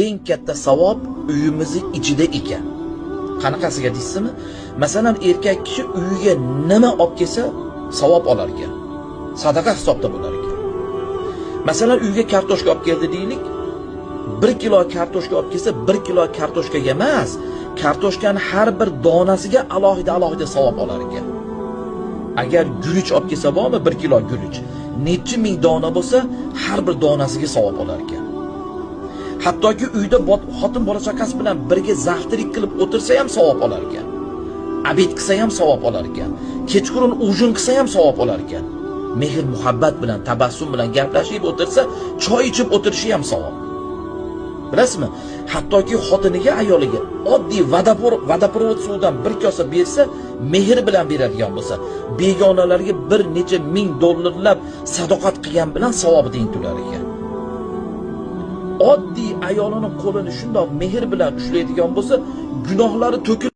Eng katta savob uyimizni ichida ekan. Qanaqasiga deysizmi? Masalan, erkak kishi uyiga nima olib kelsa, savob olar ekan. Sadaqa hisobda bo'lar ekan. Masalan, uyga kartoshka olib keldi deylik. 1 kilo kartoshka olib kelsa, 1 kilo kartoshkaga emas, kartoshkani har bir donasiga alohida alohida savob olar ekan. Agar guruch olib kelsa bormi, 1 kilo guruch, necha ming dona bo'lsa, har bir donasiga savob olar ekan. Hattoki uyda xotin bola chaqasi bilan birga завтрак qilib o'tirsa ham savob olar ekan. Обед qilsa ham savob olar ekan. Kechqurun ужин qilsa ham savob olar ekan. Mehr muhabbat bilan, tabassum bilan gaplashib o'tirsa, choy ichib o'tirishi ham savob. Bilasizmi? Hattoki xotiniga, ayoliga oddiy водопровод suvdan bir kosa bersa, mehr bilan beradigan bo'lsa, begonalarga bir necha ming dollarlab sadoqat qilgan bilan savobi teng turar ekan. Oddiy ayolini qo'lini shundoq mehr bilan ushlaydigan bo'lsa, gunohlari to'kilib